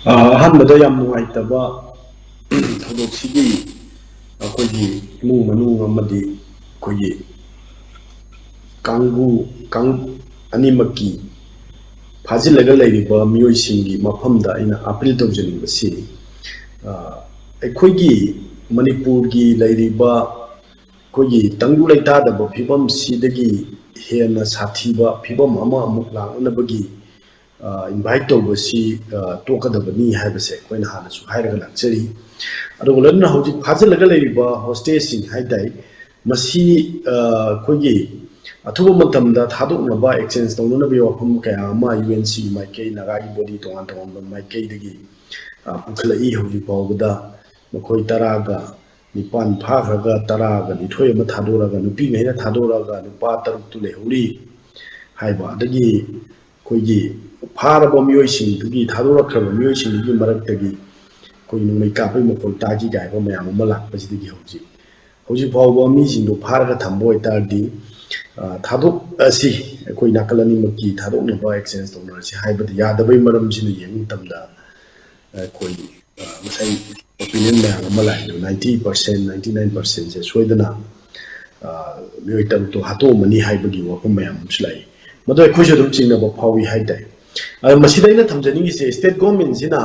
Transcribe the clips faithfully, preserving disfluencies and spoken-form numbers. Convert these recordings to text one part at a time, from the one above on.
ꯑ, ꯑꯍꯥꯟꯕꯗ ꯌꯥꯝ ꯅꯨꯡꯉꯥꯏꯇꯕ ꯊꯧꯗꯣꯛꯁꯤꯒꯤ ꯑꯩꯈꯣꯏꯒꯤ ꯏꯃꯨꯡ ꯃꯅꯨꯡ ꯑꯃꯗꯤ ꯑꯩꯈꯣꯏꯒꯤ ꯀꯥꯡꯕꯨ ꯀꯥꯡ ꯑꯅꯤꯃꯛꯀꯤ ꯐꯥꯖꯤꯜꯂꯒ ꯂꯩꯔꯤꯕ ꯃꯤꯑꯣꯏꯁꯤꯡꯒꯤ ꯃꯐꯝꯗ ꯑꯩꯅ ꯑꯥꯄꯤꯜ ꯇꯧꯖꯅꯤꯡꯕꯁꯤ, ꯑ, ꯑꯩꯈꯣꯏꯒꯤ ꯃꯅꯤꯄꯨꯔꯒꯤ ꯂꯩꯔꯤꯕ ꯑꯩꯈꯣꯏꯒꯤ ꯇꯪꯗꯨ ꯂꯩꯇꯥꯗꯕ ꯐꯤꯕꯝꯁꯤꯗꯒꯤ ꯍꯦꯟꯅ ꯁꯥꯊꯤꯕ ꯐꯤꯕꯝ ꯑꯃ ꯑꯃꯨꯛ ꯂꯥꯛꯅꯅꯕꯒꯤ, ꯑ, ꯏꯟꯚꯥꯏꯠ ꯇꯧꯕꯁꯤ, ꯑ, ꯇꯣꯛꯀꯗꯕꯅꯤ ꯍꯥꯏꯕꯁꯦ ꯑꯩꯈꯣꯏꯅ ꯍꯥꯟꯅꯁꯨ ꯍꯥꯏꯔꯒ ꯂꯥꯛꯆꯔꯤ꯫ ꯑꯗꯨꯒ ꯂꯣꯏꯅꯅ ꯍꯧꯖꯤꯛ ꯐꯥꯖꯤꯜꯂꯒ ꯂꯩꯔꯤꯕ ꯍꯣꯁꯇꯦꯖꯁꯤꯡ ꯍꯥꯏ ꯇꯥꯏ, ꯃꯁꯤ, ꯑ, ꯑꯩꯈꯣꯏꯒꯤ ꯑꯊꯨꯕ ꯃꯇꯝꯗ ꯊꯥꯗꯣꯛꯅꯕ, ꯑꯦꯛꯆꯦꯟꯖ ꯇꯧꯅꯅꯕꯒꯤ ꯋꯥꯐꯝ ꯀꯌꯥ ꯑꯃ ꯌꯨ ꯑꯦꯟ ꯁꯤꯒꯤ ꯃꯥꯏꯀꯩ, ꯅꯥꯒꯥꯒꯤ ꯕꯣꯗꯤ ꯇꯣꯉꯥꯟ ꯇꯣꯉꯥꯟꯕ ꯃꯥꯏꯀꯩꯗꯒꯤ, ꯑ, ꯄꯨꯈꯠꯂꯛꯏ꯫ ꯍꯧꯖꯤꯛ ꯐꯥꯎꯕꯗ ꯃꯈꯣꯏ ꯇꯔꯥꯒ ꯅꯤꯄꯥꯟ ꯐꯥꯈ꯭ꯔꯒ ꯇꯔꯥꯒ ꯅꯤꯊꯣꯏ ꯑꯃ ꯊꯥꯗꯣꯔꯛꯑꯒ ꯅꯨꯄꯤꯉꯩꯅ ꯊꯥꯗꯣꯔꯛꯑꯒ ꯅꯨꯄꯥ ꯇꯔꯨꯛꯇꯨ ꯂꯩꯍꯧꯔꯤ ꯍꯥꯏꯕ, ꯑꯗꯒꯤ ꯑꯩꯈꯣꯏꯒꯤ ꯐꯥꯔꯕ ꯃꯤꯑꯣꯏꯁꯤꯡꯗꯨꯒꯤ, ꯊꯥꯗꯣꯔꯛꯈ꯭ꯔꯕ ꯃꯤꯑꯣꯏꯁꯤꯡꯗꯨꯒꯤ ꯃꯔꯛꯇꯒꯤ ꯑꯩꯈꯣꯏ ꯅꯣꯡꯃꯩ ꯀꯥꯞꯄꯒꯤ ꯃꯈꯣꯜ ꯇꯥꯈꯤ ꯀꯥꯏꯕ ꯃꯌꯥꯝ ꯑꯃ ꯂꯥꯛꯄꯁꯤꯗꯒꯤ ꯍꯧꯖꯤꯛ, ꯍꯧꯖꯤꯛ ꯐꯥꯎꯕ ꯃꯤꯁꯤꯡꯗꯣ ꯐꯥꯔꯒ ꯊꯝꯕ ꯑꯣꯏꯇꯥꯔꯗꯤ, ꯑ, ꯊꯥꯗꯣꯛꯑꯁꯤ, ꯑꯩꯈꯣꯏ ꯅꯥꯀꯜ ꯑꯅꯤꯃꯛꯀꯤ ꯊꯥꯗꯣꯛꯅꯕ ꯑꯦꯛꯆꯦꯟꯖ ꯇꯧꯅꯔꯁꯤ ꯍꯥꯏꯕꯗꯤ ꯌꯥꯗꯕꯒꯤ ꯃꯔꯝꯁꯤꯅ ꯌꯦꯡꯕ ꯃꯇꯝꯗ, ꯑꯩꯈꯣꯏ, ꯑ, ꯉꯁꯥꯏ ꯑꯣꯄꯤꯅꯤꯌꯟ ꯃꯌꯥꯝ ꯑꯃ ꯂꯥꯛꯏꯗꯣ, ꯅꯥꯏꯟꯇꯤ ꯄꯥꯔꯁꯦꯟ, ꯅꯥꯏꯟꯇꯤ ꯅꯥꯏꯟ ꯄꯥꯔꯁꯦꯟꯁꯦ ꯁꯣꯏꯗꯅ, ꯑ, ꯃꯤꯑꯣꯏ ꯇꯔꯨꯛꯇꯣ ꯍꯥꯠꯇꯣꯛꯑꯝꯃꯅꯤ ꯍꯥꯏꯕꯒꯤ ꯋꯥꯐꯝ ꯃꯌꯥꯝ ꯑꯃꯁꯨ ꯂꯥꯛꯏ꯫ ꯃꯗꯨ ꯑꯩꯈꯣꯏꯁꯨ ꯑꯗꯨꯝ ꯆꯤꯡꯅꯕ ꯐꯥꯎꯏ ꯍꯥꯏ ꯇꯥꯏ꯫ ꯑꯗꯣ ꯃꯁꯤꯗ ꯑꯩꯅ ꯊꯝꯖꯅꯤꯡꯉꯤꯁꯦ, ꯁ꯭ꯇꯦꯠ ꯒꯣꯔꯃꯦꯟꯁꯤꯅ,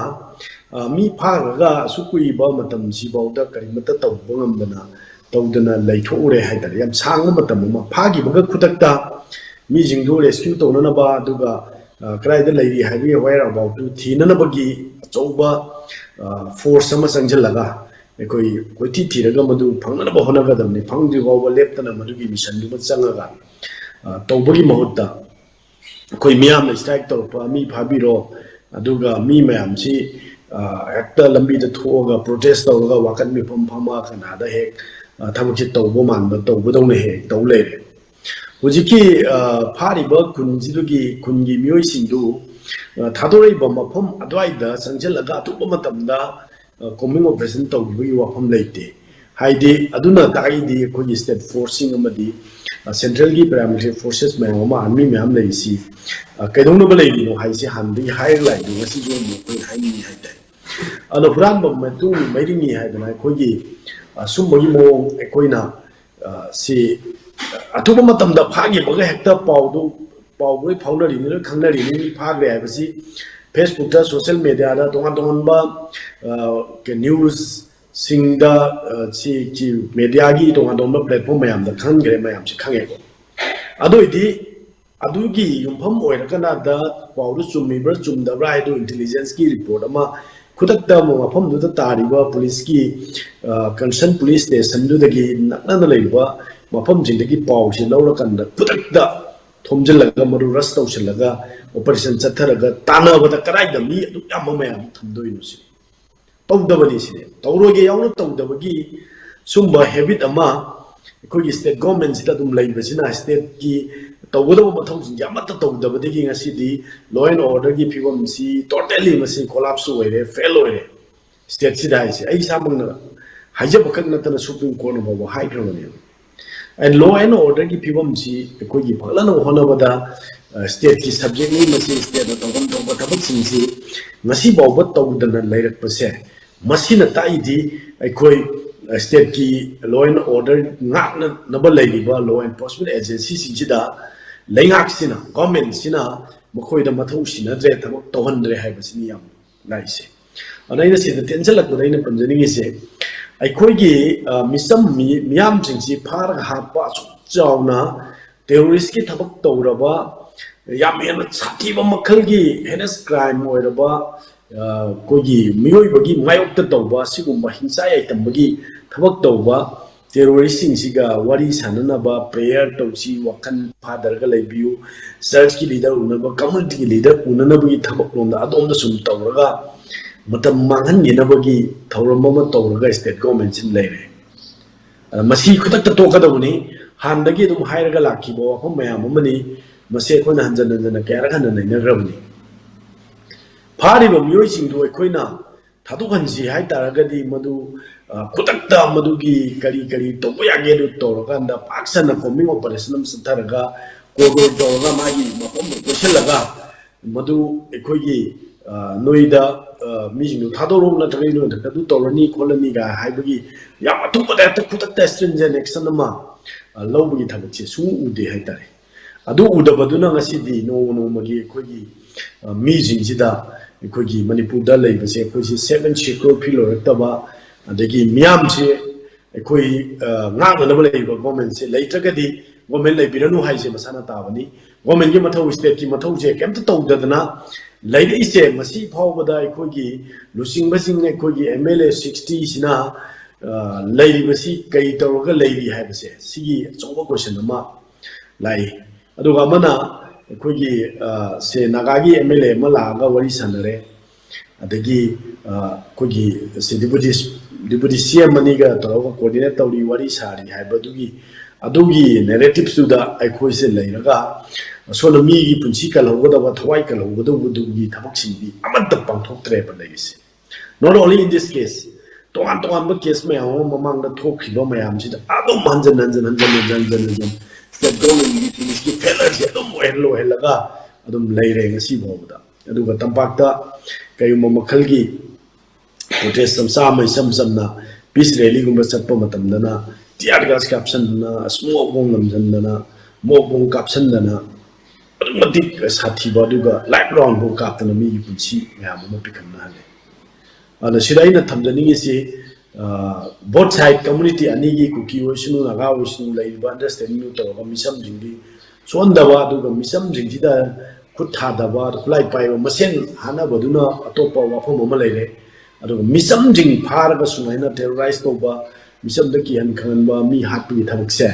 ꯑ, ꯃꯤ ꯐꯥꯈ꯭ꯔꯒ ꯑꯁꯨꯛ ꯀꯨꯏꯕ ꯃꯇꯝꯁꯤꯐꯥꯎꯗ ꯀꯔꯤꯃꯠꯇ ꯇꯧꯕ ꯉꯝꯗꯅ, ꯇꯧꯗꯅ ꯂꯩꯊꯣꯛꯎꯔꯦ ꯍꯥꯏ ꯇꯥꯔꯦ꯫ ꯌꯥꯝ ꯁꯥꯡꯕ ꯃꯇꯝ ꯑꯃ ꯐꯥꯈꯤꯕꯒ ꯈꯨꯗꯛꯇ ꯃꯤꯁꯤꯡꯗꯨ ꯔꯦꯁꯀ꯭ꯌꯨ ꯇꯧꯅꯅꯕ, ꯑꯗꯨꯒ, ꯑ, ꯀꯗꯥꯏꯗ ꯂꯩꯔꯤ ꯍꯥꯏꯕꯒꯤ whereabout ꯇꯨ ꯊꯤꯅꯅꯕꯒꯤ ꯑꯆꯧꯕ, ꯑ, ꯐꯣꯔꯁ ꯑꯃ ꯆꯪꯁꯤꯜꯂꯒ, ꯑꯩꯈꯣꯏ ꯀꯣꯏꯊꯤ ꯊꯤꯔꯒ ꯃꯗꯨ ꯐꯪꯅꯅꯕ ꯍꯣꯠꯅꯒꯗꯕꯅꯤ꯫ ꯐꯪꯗ꯭ꯔꯤ ꯐꯥꯎꯕ ꯂꯦꯞꯇꯅ ꯃꯗꯨꯒꯤ ꯃꯤꯁꯟꯗꯨꯃ ꯆꯪꯉꯒ, ꯑ, ꯇꯧꯕꯒꯤ ꯃꯍꯨꯠꯇ, ꯑꯩꯈꯣꯏ ꯃꯤꯌꯥꯝꯅ ꯁ꯭ꯇ꯭ꯔꯥꯏꯛ ꯇꯧꯔꯛꯄ, ꯃꯤ ꯐꯥꯕꯤꯔꯣ, ꯑꯗꯨꯒ ꯃꯤ ꯃꯌꯥꯝꯁꯤ, ꯑ, ꯍꯦꯛꯇ ꯂꯝꯕꯤꯗ ꯊꯣꯛꯑꯒ ꯄ꯭ꯔꯣꯇꯦꯁ ꯇꯧꯔꯒ ꯋꯥꯀꯠ ꯃꯤꯐꯝ ꯐꯝꯃ ꯀꯅꯥꯗ ꯍꯦꯛ, ꯑ, ꯊꯕꯛꯁꯤ ꯇꯧꯕ ꯃꯥꯟꯕ ꯇꯧꯕꯗꯧꯅ ꯍꯦꯛ ꯇꯧ ꯂꯩꯔꯦ꯫ ꯍꯧꯖꯤꯛꯀꯤ, ꯑ, ꯐꯥꯔꯤꯕ ꯈꯨꯟꯁꯤꯗꯒꯤ ꯈꯨꯟꯒꯤ ꯃꯤꯑꯣꯏꯁꯤꯡꯗꯨ, ꯑ, ꯊꯥꯗꯣꯔꯛꯏꯕ ꯃꯐꯝ ꯑꯗꯨꯋꯥꯏꯗ ꯆꯪꯁꯤꯜꯂꯒ ꯑꯊꯨꯕ ꯃꯇꯝꯗ, ꯑ, ꯀꯣꯝꯕꯤꯡ ꯑꯣꯄꯔꯦꯁꯟ ꯇꯧꯈꯤꯕꯒꯤ ꯋꯥꯐꯝ ꯂꯩꯇꯦ꯫ ꯍꯥꯏꯗꯤ ꯑꯗꯨꯅ ꯇꯥꯛꯏꯗꯤ ꯑꯩꯈꯣꯏꯒꯤ ꯁ꯭ꯇꯦꯠ ꯐꯣꯔꯁꯁꯤꯡ ꯑꯃꯗꯤ ꯁꯦꯟꯇ꯭ꯔꯦꯜꯒꯤ ꯄꯦꯔꯥꯃꯤꯂꯤꯇꯔꯤ ꯐꯣꯔꯁꯦꯁ ꯃꯌꯥꯝ ꯑꯃ, ꯑꯥꯔꯃꯤ ꯃꯌꯥꯝ ꯂꯩꯔꯤꯁꯤ, ꯑ, ꯀꯩꯗꯧꯅꯕ ꯂꯩꯔꯤꯅꯣ ꯍꯥꯏꯁꯤ ꯍꯥꯟꯅꯗꯒꯤ ꯍꯥꯏꯔꯒ ꯂꯥꯛꯏꯗꯣ ꯉꯁꯤꯁꯨ ꯑꯃꯨꯛ ꯑꯩꯈꯣꯏꯅ ꯍꯥꯏꯅꯤꯡꯉꯤ ꯍꯥꯏꯇꯥꯔꯦ꯫ ꯑꯗꯣ ꯍꯨꯔꯥꯟꯕ ꯃꯇꯨꯡ ꯃꯩꯔꯤꯉꯤ ꯍꯥꯏꯗꯅ ꯑꯩꯈꯣꯏꯒꯤ, ꯑ, ꯁꯨꯝꯕꯒꯤ ꯃꯑꯣꯡ ꯑꯩꯈꯣꯏꯅ, ꯑ, ꯁꯤ ꯑꯊꯨꯕ ꯃꯇꯝꯗ ꯐꯥꯈꯤꯕꯒ ꯍꯦꯛꯇ ꯄꯥꯎꯗꯨ, ꯄꯥꯎ ꯂꯣꯏ ꯐꯥꯎꯅꯔꯤꯅꯤ, ꯂꯣꯏ ꯈꯪꯅꯔꯤꯅꯤ, ꯃꯤ ꯐꯥꯈ꯭ꯔꯦ ꯍꯥꯏꯕꯁꯤ Facebookꯇ, social mediaꯗ, ꯇꯣꯉꯥꯟ ꯇꯣꯉꯥꯟꯕ, ꯑ, ꯀ-, news ꯁꯤꯡꯗ, ꯑ, ꯁꯤ, ꯁꯤ mediaꯒꯤ ꯇꯣꯉꯥꯟ ꯇꯣꯉꯥꯟꯕ platform ꯃꯌꯥꯝꯗ ꯈꯪꯈ꯭ꯔꯦ, ꯃꯌꯥꯝꯁꯤ ꯈꯪꯉꯦꯀꯣ꯫ ꯑꯗꯨ ꯑꯣꯏꯗꯤ ꯑꯗꯨꯒꯤ ꯌꯨꯝꯐꯝ ꯑꯣꯏꯔꯀꯥꯟꯗ ꯄꯥꯎꯗꯨ ꯆꯨꯝꯃꯤꯕ꯭ꯔꯥ ꯆꯨꯝꯗꯕ꯭ꯔꯥ ꯍꯥꯏꯗꯨ intelligenceꯀꯤ report ꯑꯃ ꯈꯨꯗꯛꯇ ꯑꯃꯨꯛ ꯃꯐꯝꯗꯨꯗ ꯇꯥꯔꯤꯕ ꯄꯨꯂꯤꯁꯀꯤ, ꯑ, concern police stationꯗꯨꯗꯒꯤ ꯅꯛꯅꯅ ꯂꯩꯔꯤꯕ ꯃꯐꯝꯁꯤꯡꯗꯒꯤ ꯄꯥꯎꯁꯤ ꯂꯧꯔꯀꯥꯟꯗ ꯈꯨꯗꯛꯇ ꯊꯣꯝꯖꯤꯜꯂꯒ ꯃꯗꯨ rush ꯇꯧꯁꯤꯜꯂꯒ operation ꯆꯠꯊꯔꯒ ꯇꯥꯟꯅꯕꯗ ꯀꯗꯥꯏꯗ ꯃꯤ ꯑꯗꯨꯛ ꯌꯥꯝꯕ ꯃꯌꯥꯝ ꯊꯝꯗꯣꯏꯅꯣ ꯁꯤꯅꯤ꯫ ꯇꯧꯗꯕꯅꯤ ꯁꯤꯅꯤ꯫ ꯇꯧꯔꯣꯏꯒꯦ ꯌꯥꯎꯅ ꯇꯧꯗꯕꯒꯤ ꯁꯨꯝꯕ habit ꯑꯃ ꯑꯩꯈꯣꯏꯒꯤ state governmentꯁꯤꯗ ꯑꯗꯨꯝ ꯂꯩꯕꯁꯤꯅ stateꯀꯤ ꯇꯧꯒꯗꯕ ꯃꯊꯧꯁꯤꯡꯁꯦ ꯑꯃꯠꯇ ꯇꯧꯗꯕꯗꯒꯤ ꯉꯁꯤꯗꯤ law and orderꯒꯤ ꯐꯤꯕꯝꯁꯤ totally ꯃꯁꯤ collapse ꯑꯣꯏꯔꯦ, fail ꯑꯣꯏꯔꯦ stateꯁꯤꯗ ꯍꯥꯏꯁꯦ꯫ ꯑꯩ ꯏꯁꯥꯃꯛꯅ ꯍꯥꯏꯖꯕꯈꯛ ꯅꯠꯇꯅ Supreme Courtꯅ ꯐꯥꯎꯕ ꯍꯥꯏꯈ꯭ꯔꯕꯅꯦꯕ꯫ And law and orderꯒꯤ ꯐꯤꯕꯝꯁꯤ ꯑꯩꯈꯣꯏꯒꯤ ꯐꯒꯠꯅꯕ ꯍꯣꯠꯅꯕꯗ, ꯑ, stateꯀꯤ subjectꯅꯤ, ꯃꯁꯤ stateꯅ ꯇꯧꯐꯝ ꯊꯣꯛꯄ ꯊꯕꯛꯁꯤꯡꯁꯤ ꯉꯁꯤ ꯐꯥꯎꯕ ꯇꯧꯗꯅ ꯂꯩꯔꯛꯄꯁꯦ, ꯃꯁꯤꯅ ꯇꯥꯛꯏꯗꯤ ꯑꯩꯈꯣꯏ, ꯑ, stateꯀꯤ law and order ꯉꯥꯛꯅꯅꯕ ꯂꯩꯔꯤꯕ law enforcement agencyꯁꯤꯡꯁꯤꯗ ꯂꯩꯉꯥꯛꯁꯤꯅ, governmentꯁꯤꯅ ꯃꯈꯣꯏꯗ ꯃꯊꯧ ꯁꯤꯟꯅꯗ꯭ꯔꯦ, ꯊꯕꯛ ꯇꯧꯍꯟꯗ꯭ꯔꯦ ꯍꯥꯏꯕꯁꯤꯅꯤ ꯌꯥꯝ ꯂꯥꯛꯏꯁꯦ꯫ ꯑꯗꯨꯅ ꯑꯩꯅ ꯁꯤꯗ ꯇꯦꯟꯁꯤꯜꯂꯛꯄꯗ ꯑꯩꯅ ꯄꯟꯖꯅꯤꯡꯉꯤꯁꯦ, ꯑꯩꯈꯣꯏꯒꯤ, ꯑ, ꯃꯤꯆꯝ ꯃꯤ-, ꯃꯤꯌꯥꯝꯁꯤꯡꯁꯤ ꯐꯥꯔꯒ ꯍꯥꯠꯄ ꯑꯁꯨꯛ ꯆꯥꯎꯅ terroristꯀꯤ ꯊꯕꯛ ꯇꯧꯔꯕ, ꯌꯥꯝ ꯍꯦꯟꯅ ꯁꯥꯊꯤꯕ ꯃꯈꯜꯒꯤ heinous crime ꯑꯣꯏꯔꯕ, ꯑ, ꯑꯩꯈꯣꯏꯒꯤ ꯃꯤꯑꯣꯏꯕꯒꯤ ꯃꯥꯌꯣꯛꯇ ꯇꯧꯕ ꯑꯁꯤꯒꯨꯝꯕ ꯍꯤꯡꯁꯥ ꯌꯥꯏꯇꯝꯕꯒꯤ ꯊꯕꯛ ꯇꯧꯕ terroristꯁꯤꯡꯁꯤꯒ ꯋꯥꯔꯤ ꯁꯥꯟꯅꯅꯕ, prayer ꯇꯧꯁꯤ, ꯋꯥꯈꯜ ꯐꯥꯗꯔꯒ ꯂꯩꯕꯤꯌꯨ, churchꯀꯤ leader ꯎꯅꯕ, communityꯒꯤ leader ꯎꯅꯅꯕꯒꯤ ꯊꯕꯛ ꯂꯣꯝꯗ ꯑꯗꯣꯝꯗ ꯁꯨꯝ ꯇꯧꯔꯒ ꯃꯇꯝ ꯃꯥꯡꯍꯟꯈꯤꯅꯕꯒꯤ ꯊꯧꯔꯝ ꯑꯃ ꯇꯧꯔꯒ state governmentꯁꯤꯅ ꯂꯩꯔꯦ꯫ ꯑꯗ ꯃꯁꯤ ꯈꯨꯗꯛꯇ ꯇꯣꯛꯀꯗꯕꯅꯤ꯫ ꯍꯥꯟꯅꯗꯒꯤ ꯑꯗꯨꯝ ꯍꯥꯏꯔꯒ ꯂꯥꯛꯈꯤꯕ ꯋꯥꯐꯝ ꯃꯌꯥꯝ ꯑꯃꯅꯤ꯫ ꯃꯁꯤ ꯑꯩꯈꯣꯏꯅ ꯍꯟꯖꯟ ꯍꯟꯖꯟꯅ ꯀꯌꯥꯔꯛ ꯍꯟꯅ ꯅꯩꯅꯈ꯭ꯔꯕꯅꯤ꯫ ꯐꯥꯔꯤꯕ ꯃꯤꯑꯣꯏꯁꯤꯡꯗꯨ ꯑꯩꯈꯣꯏꯅ ꯊꯥꯗꯣꯛꯍꯟꯁꯤ ꯍꯥꯏꯇꯥꯔꯒꯗꯤ ꯃꯗꯨ, ꯑ, ꯈꯨꯗꯛꯇ ꯃꯗꯨꯒꯤ ꯀꯔꯤ ꯀꯔꯤ ꯇꯧꯕ ꯌꯥꯒꯦ ꯑꯗꯨ ꯇꯧꯔꯀꯥꯟꯗ ꯄꯥꯛ ꯁꯟꯅ combing operation ꯑꯃ ꯆꯠꯊꯔꯒ ꯀꯣꯔ ꯀꯣꯔ ꯇꯧꯔꯒ ꯃꯥꯒꯤ ꯃꯐꯝꯗꯨ ꯀꯣꯏꯁꯤꯜꯂꯒ ꯃꯗꯨ ꯑꯩꯈꯣꯏꯒꯤ, ꯑ, ꯅꯣꯏꯗ, ꯑ, ꯃꯤꯁꯤꯡꯗꯨ ꯊꯥꯗꯣꯔꯛꯎ ꯅꯠꯇ꯭ꯔꯒ ꯅꯣꯏꯗ ꯑꯗꯨ ꯇꯧꯔꯅꯤ ꯈꯣꯠꯂꯅꯤꯒ ꯍꯥꯏꯕꯒꯤ ꯌꯥꯝ ꯑꯊꯨꯕꯗ ꯍꯦꯛꯇ ꯈꯨꯗꯛꯇ stringent action ꯑꯃ, ꯑ, ꯂꯧꯕꯒꯤ ꯊꯕꯛꯁꯦ ꯁꯨꯡꯎ ꯎꯗꯦ ꯍꯥꯏꯇꯥꯔꯦ꯫ ꯑꯗꯨ ꯎꯗꯕꯗꯨꯅ ꯉꯁꯤꯗꯤ ꯅꯣꯡꯃ ꯅꯣꯡꯃꯒꯤ ꯑꯩꯈꯣꯏꯒꯤ, ꯑ, ꯃꯤꯁꯤꯡꯁꯤꯗ ꯑꯩꯈꯣꯏꯒꯤ ꯃꯅꯤꯄꯨꯔꯗ ꯂꯩꯕꯁꯦ ꯑꯩꯈꯣꯏꯁꯤ safe and secure feel ꯑꯣꯏꯔꯛꯇꯕ, ꯑꯗꯒꯤ ꯃꯤꯌꯥꯝꯁꯦ ꯑꯩꯈꯣꯏ, ꯑ, ꯉꯥꯛꯅꯅꯕ ꯂꯩꯔꯤꯕ government ꯁꯦ ꯂꯩꯇ꯭ꯔꯒꯗꯤ government ꯂꯩꯕꯤꯔꯅꯨ ꯍꯥꯏꯁꯦ ꯃꯁꯥꯅ ꯇꯥꯕꯅꯤ꯫ Government ꯀꯤ ꯃꯊꯧ, state ꯀꯤ ꯃꯊꯧꯁꯦ ꯀꯩꯝꯇ ꯇꯧꯗꯗꯅ ꯂꯩꯔꯛꯏꯁꯦ ꯃꯁꯤ ꯐꯥꯎꯕꯗ ꯑꯩꯈꯣꯏꯒꯤ ꯂꯨꯆꯤꯡꯕꯁꯤꯡ ꯑꯩꯈꯣꯏꯒꯤ M L A sixty ꯁꯤꯅ, ꯑ, ꯂꯩꯔꯤꯕꯁꯤ ꯀꯔꯤ ꯇꯧꯔꯒ ꯂꯩꯔꯤ ꯍꯥꯏꯕꯁꯦ ꯁꯤꯒꯤ ꯑꯆꯧꯕ question ꯑꯃ ꯂꯥꯛꯏ꯫ ꯑꯗꯨꯒ ꯑꯃꯅ ꯑꯩꯈꯣꯏꯒꯤ, ꯑ, ꯁꯦ ꯅꯥꯒꯥꯒꯤ M L A ꯑꯃ ꯂꯥꯛꯑꯒ ꯋꯥꯔꯤ ꯁꯥꯟꯅꯔꯦ꯫ ꯑꯗꯒꯤ, ꯑ, ꯑꯩꯈꯣꯏꯒꯤ ꯁꯤ deputy, deputy C M ꯑꯅꯤꯒ ꯇꯧꯔꯒ coordinate ꯇꯧꯔꯤ, ꯋꯥꯔꯤ ꯁꯥꯔꯤ ꯍꯥꯏꯕꯗꯨꯒꯤ, ꯑꯗꯨꯒꯤ narrative ꯇꯨꯗ ꯑꯩꯈꯣꯏꯁꯦ ꯂꯩꯔꯒ ꯑꯁꯣꯝꯗ ꯃꯤꯒꯤ ꯄꯨꯟꯁꯤ ꯀꯜꯍꯧꯒꯗꯕ, ꯊꯋꯥꯏ ꯀꯜꯍꯧꯒꯗꯧꯕꯗꯨꯒꯤ ꯊꯕꯛꯁꯤꯡꯗꯤ ꯑꯃꯠꯇ ꯄꯥꯡꯊꯣꯛꯇ꯭ꯔꯦꯕ ꯂꯩꯔꯤꯁꯦ꯫ Not only in this case, ꯇꯣꯉꯥꯟ ꯇꯣꯉꯥꯟꯕ case ꯃꯌꯥꯝ ꯑꯃ ꯃꯃꯥꯡꯗ ꯊꯣꯛꯈꯤꯕ ꯃꯌꯥꯝꯁꯤꯗ ꯑꯗꯨꯝ ꯍꯟꯖꯟ ꯍꯟꯖꯟ, ꯍꯟꯖꯟ ꯍꯟꯖꯟ, ꯍꯟꯖꯟ ꯍꯟꯖꯟ state government ꯀꯤ police ꯀꯤ failure ꯁꯦ ꯑꯗꯨꯝ ꯑꯣꯏꯍꯜ ꯑꯣꯏꯍꯜꯂꯒ ꯑꯗꯨꯝ ꯂꯩꯔꯦ ꯉꯁꯤ ꯐꯥꯎꯕꯗ꯫ ꯑꯗꯨꯒ ꯇꯝꯄꯥꯛꯇ ꯀꯔꯤꯒꯨꯝꯕ ꯃꯈꯜꯒꯤ protest ꯃꯆꯥ ꯑꯃ ꯏꯆꯝ ꯆꯝꯅ peace rally ꯒꯨꯝꯕ ꯆꯠꯄ ꯃꯇꯝꯗꯅ tear gas ꯀꯥꯞꯁꯟꯗꯅ, smoke bomb ꯅꯝꯁꯤꯟꯗꯅ, smoke bomb ꯀꯥꯞꯁꯟꯗꯅ, ꯑꯗꯨꯛ ꯃꯇꯤꯛ ꯁꯥꯊꯤꯕ, ꯑꯗꯨꯒ live round ꯐꯥꯎ ꯀꯥꯞꯇꯅ ꯃꯤꯒꯤ ꯄꯨꯟꯁꯤ ꯃꯌꯥꯝ ꯑꯃ ꯄꯤꯈꯝꯅꯍꯜꯂꯦ꯫ ꯑꯗ ꯁꯤꯗ ꯑꯩꯅ ꯊꯝꯖꯅꯤꯡꯉꯤꯁꯤ, ꯑ, both side community ꯑꯅꯤꯒꯤ, ꯀꯨꯀꯤ ꯑꯣꯏꯁꯅꯨ, ꯅꯥꯒꯥ ꯑꯣꯏꯁꯅꯨ, ꯂꯩꯔꯤꯕ understanding ꯗꯨ ꯇꯧꯔꯒ ꯃꯤꯆꯝꯁꯤꯡꯗꯤ ꯁꯣꯛꯍꯟꯗꯕ, ꯑꯗꯨꯒ ꯃꯤꯆꯝꯁꯤꯡꯁꯤꯗ ꯈꯨꯠ ꯊꯥꯗꯕ, ꯈꯨꯠꯂꯥꯏ ꯄꯥꯏꯕ ꯃꯁꯦꯟ ꯍꯥꯠꯅꯕꯗꯨꯅ ꯑꯇꯣꯞꯄ ꯋꯥꯐꯝ ꯑꯃ ꯂꯩꯔꯦ꯫ ꯑꯗꯨꯒ ꯃꯤꯆꯝꯁꯤꯡ ꯐꯥꯔꯒ ꯁꯨꯃꯥꯏꯅ terrorize ꯇꯧꯕ, ꯃꯤꯆꯝꯗ ꯀꯤꯍꯟ ꯈꯪꯍꯟꯕ, ꯃꯤ ꯍꯥꯠꯄꯒꯤ ꯊꯕꯛꯁꯦ,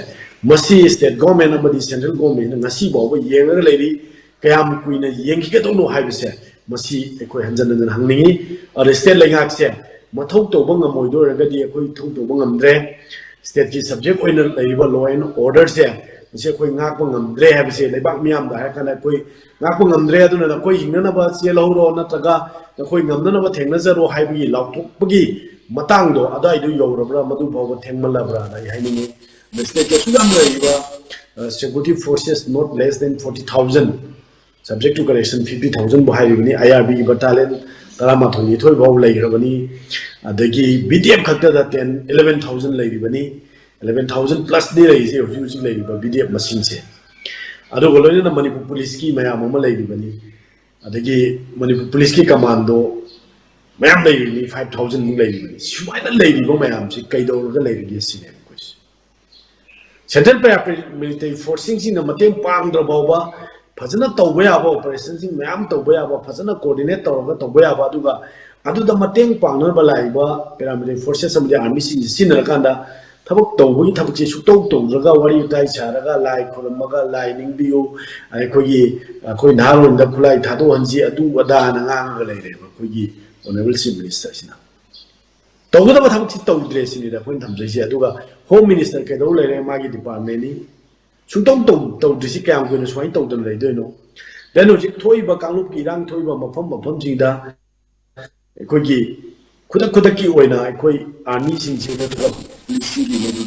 ꯃꯁꯤ state government ꯑꯃꯗꯤ central government ꯅ ꯉꯁꯤ ꯐꯥꯎꯕ ꯌꯦꯡꯂꯒ ꯂꯩꯔꯤ꯫ ꯀꯌꯥꯝ ꯀꯨꯏꯅ ꯌꯦꯡꯈꯤꯒꯗꯧꯅꯣ ꯍꯥꯏꯕꯁꯦ ꯃꯁꯤ ꯑꯩꯈꯣꯏ ꯍꯟꯖꯟ ꯍꯟꯖꯟ ꯍꯪꯅꯤꯡꯉꯤ꯫ ꯑꯗ state ꯂꯩꯉꯥꯛꯁꯦ ꯃꯊꯧ ꯇꯧꯕ ꯉꯝꯃꯣꯏꯗꯣꯏꯔꯒꯗꯤ ꯑꯩꯈꯣꯏ ꯃꯊꯧ ꯇꯧꯕ ꯉꯝꯗ꯭ꯔꯦ꯫ State ꯀꯤ subject ꯑꯣꯏꯅ ꯂꯩꯔꯤꯕ law and order ꯁꯦ ꯃꯁꯤ ꯑꯩꯈꯣꯏ ꯉꯥꯛꯄ ꯉꯝꯗ꯭ꯔꯦ ꯍꯥꯏꯕꯁꯦ ꯂꯩꯕꯥꯛ ꯃꯤꯌꯥꯝꯗ ꯍꯥꯏꯔ ꯀꯥꯟꯗ ꯑꯩꯈꯣꯏ ꯉꯥꯛꯄ ꯉꯝꯗ꯭ꯔꯦ, ꯑꯗꯨꯅ ꯅꯈꯣꯏ ꯍꯤꯡꯅꯅꯕ ꯆꯦꯜꯍꯧꯔꯣ, ꯅꯠꯇ꯭ꯔꯒ ꯅꯈꯣꯏ ꯉꯝꯅꯅꯕ ꯊꯦꯡꯅꯖꯔꯣ ꯍꯥꯏꯕꯒꯤ ꯂꯥꯎꯊꯣꯛꯄꯒꯤ ꯃꯇꯥꯡꯗꯣ ꯑꯗꯨꯋꯥꯏꯗꯨ ꯌꯧꯔꯕ꯭ꯔꯥ, ꯃꯗꯨ ꯐꯥꯎꯕ ꯊꯦꯡꯃꯜꯂꯕ꯭ꯔꯥꯅ ꯑꯩ ꯍꯥꯏꯅꯤꯡꯉꯤ꯫ ꯃꯁꯤꯗ ꯀꯩꯁꯨ ꯌꯥꯝ ꯂꯩꯔꯤꯕ security forces not less than forty thousand, subject to correction fifty thousandꯕꯨ ꯍꯥꯏꯔꯤꯕꯅꯤ꯫ ꯑꯥꯏ ꯑꯥꯔ ꯕꯤꯒꯤ battalion ꯇꯔꯥꯃꯥꯊꯣꯏ ꯅꯤꯊꯣꯏ ꯐꯥꯎ ꯂꯩꯈ꯭ꯔꯕꯅꯤ꯫ ꯑꯗꯒꯤ ꯕꯤ ꯗꯤ ꯑꯦꯐ ꯈꯛꯇꯗ ten eleven thousand ꯂꯩꯔꯤꯕꯅꯤ꯫ Eleven thousand plusꯅꯤ ꯂꯩꯔꯤꯁꯦ ꯍꯧꯖꯤꯛ ꯍꯧꯖꯤꯛ ꯂꯩꯔꯤꯕ ꯕꯤ ꯗꯤ ꯑꯦꯐ ꯃꯁꯤꯡꯁꯦ꯫ ꯑꯗꯨꯒ ꯂꯣꯏꯅꯅ ꯃꯅꯤꯄꯨꯔ ꯄꯨꯂꯤꯁꯀꯤ ꯃꯌꯥꯝ ꯑꯃ ꯂꯩꯔꯤꯕꯅꯤ꯫ ꯑꯗꯒꯤ ꯃꯅꯤꯄꯨꯔ ꯄꯨꯂꯤꯁꯀꯤ commando ꯃꯌꯥꯝ ꯂꯩꯔꯤꯕꯅꯤ, five thousandꯃꯨꯛ ꯂꯩꯔꯤꯕꯅꯤ꯫ ꯁꯨꯃꯥꯏꯅ ꯂꯩꯔꯤꯕ ꯃꯌꯥꯝꯁꯤ ꯀꯩꯗꯧꯔꯒ ꯂꯩꯔꯤꯒꯦ ꯁꯤꯅꯦꯕ ꯑꯩꯈꯣꯏꯁꯦ꯫ Central Paramilitary Forceꯁꯤꯡꯁꯤꯅ ꯃꯇꯦꯡ ꯄꯥꯡꯗ꯭ꯔ ꯐꯥꯎꯕ ꯐꯖꯅ ꯇꯧꯕ ꯌꯥꯕ operationꯁꯤꯡ ꯃꯌꯥꯝ ꯇꯧꯕ ꯌꯥꯕ, ꯐꯖꯅ coordinate ꯇꯧꯔꯒ ꯇꯧꯕ ꯌꯥꯕ, ꯑꯗꯨꯒ ꯑꯗꯨꯗ ꯃꯇꯦꯡ ꯄꯥꯡꯅꯕ ꯂꯥꯛꯏꯕ paramilitary forces ꯑꯃꯗꯤ armyꯁꯤꯡꯁꯦ ꯁꯤꯖꯤꯟꯅꯔꯀꯥꯟꯗ ꯊꯕꯛ ꯇꯧꯕꯒꯤ ꯊꯕꯛꯁꯦ ꯁꯨꯛꯇꯧ ꯇꯧꯗ꯭ꯔꯒ ꯋꯥꯔꯤ ꯋꯥꯇꯥꯏ ꯁꯥꯔꯒ ꯂꯥꯏ ꯈꯨꯔꯨꯝꯃꯒ ꯂꯥꯏ ꯅꯤꯡꯕꯤꯌꯨ, ꯑꯩꯈꯣꯏꯒꯤ, ꯑꯩꯈꯣꯏ ꯅꯍꯥꯔꯣꯟꯗ ꯈꯨꯠꯂꯥꯏ ꯊꯥꯗꯣꯛꯍꯟꯁꯤ, ꯑꯗꯨ ꯑꯗꯥꯅ ꯉꯥꯡꯉꯒ ꯂꯩꯔꯦꯕ ꯑꯩꯈꯣꯏꯒꯤ Honourable Chief Ministerꯁꯤꯅ꯫ ꯇꯧꯒꯗꯕ ꯊꯕꯛꯁꯤ ꯇꯧꯗ꯭ꯔꯦ ꯁꯤꯅꯤꯗ ꯑꯩꯈꯣꯏꯅ ꯊꯝꯖꯩꯁꯦ꯫ ꯑꯗꯨꯒ Home Minister ꯀꯩꯗꯧ ꯂꯩꯔꯦ? ꯃꯥꯒꯤ departmentꯅꯤ꯫ ꯁꯨꯡꯇꯧ ꯇꯧ-, ꯇꯧꯗ꯭ꯔꯤꯁꯤ ꯀꯌꯥꯝ ꯀꯨꯏꯅ ꯁꯨꯃꯥꯏꯅ ꯇꯧꯗꯅ ꯂꯩꯗꯣꯏꯅꯣ? Then ꯍꯧꯖꯤꯛ ꯊꯣꯛꯏꯕ ꯀꯥꯡꯂꯨꯞꯀꯤ ꯏꯔꯥꯡ ꯊꯣꯛꯏꯕ ꯃꯐꯝ ꯃꯐꯝꯁꯤꯡꯗ ꯑꯩꯈꯣꯏꯒꯤ ꯈꯨꯗꯛ ꯈꯨꯗꯛꯀꯤ ꯑꯣꯏꯅ ꯑꯩꯈꯣꯏ armyꯁꯤꯡꯁꯦ ꯅꯠꯇ꯭ꯔꯒ policeꯒꯤ ꯃꯗꯨ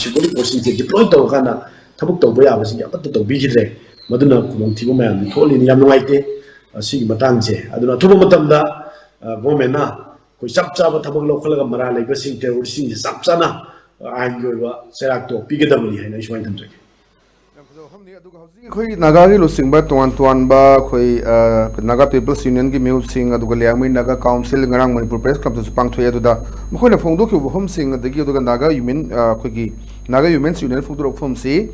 security forceꯁꯤꯡꯁꯦ deploy ꯇꯧꯔꯀꯥꯟꯗ ꯊꯕꯛ ꯇꯧꯕ ꯌꯥꯕꯁꯤꯡꯁꯦ ꯑꯃꯠꯇ ꯇꯧꯕꯤꯈꯤꯗ꯭ꯔꯦ꯫ ꯃꯗꯨꯅ ꯈꯨꯗꯣꯡꯊꯤꯕ ꯃꯌꯥꯝꯗꯤ ꯊꯣꯛꯍꯜꯂꯤꯅꯤ꯫ ꯌꯥꯝ ꯅꯨꯡꯉꯥꯏꯇꯦ, ꯑ, ꯁꯤꯒꯤ ꯃꯇꯥꯡꯁꯦ꯫ ꯑꯗꯨꯅ ꯑꯊꯨꯕ ꯃꯇꯝꯗ, ꯑ, governmentꯅ ꯑꯩꯈꯣꯏ ꯆꯞ ꯆꯥꯕ ꯊꯕꯛ ꯂꯧꯈꯠꯂꯒ ꯃꯔꯥꯜ ꯂꯩꯕꯁꯤꯡ, terroristꯁꯤꯡꯁꯦ ꯆꯞ ꯆꯥꯅ, ꯑ, ꯑꯥꯏꯟꯒꯤ ꯑꯣꯏꯕ ꯆꯩꯔꯥꯛꯇꯣ ꯄꯤꯒꯗꯕꯅꯤ ꯍꯥꯏꯅ ꯑꯩ ꯁꯨꯃꯥꯏꯅ ꯊꯝꯖꯒꯦ꯫ ꯌꯥꯝ ꯐꯖꯕ ꯋꯥꯐꯝꯅꯤ꯫ ꯑꯗꯨꯒ ꯍꯧꯖꯤꯛ ꯑꯩꯈꯣꯏ ꯅꯥꯒꯥꯒꯤ ꯂꯨꯆꯤꯡꯕ ꯇꯣꯉꯥꯟ ꯇꯣꯉꯥꯟꯕ ꯑꯩꯈꯣꯏ, ꯑ, Naga People's Unionꯒꯤ ꯃꯤꯍꯨꯠꯁꯤꯡ, ꯑꯗꯨꯒ ꯂꯤꯌꯥꯡꯃꯩ Naga Council ꯉꯔꯥꯡ ꯃꯅꯤꯄꯨꯔ press clubꯇꯁꯨ ꯄꯥꯡꯊꯣꯛꯑꯦ꯫ ꯑꯗꯨꯗ ꯃꯈꯣꯏꯅ ꯐꯣꯡꯗꯣꯛꯈꯤꯕ ꯋꯥꯐꯝꯁꯤꯡ, ꯑꯗꯒꯤ ꯑꯗꯨꯒ ꯅꯥꯒꯥ Women, ꯑ, ꯑꯩꯈꯣꯏꯒꯤ Naga Women's Union ꯐꯣꯡꯗꯣꯔꯛꯄ ꯋꯥꯐꯝꯁꯤ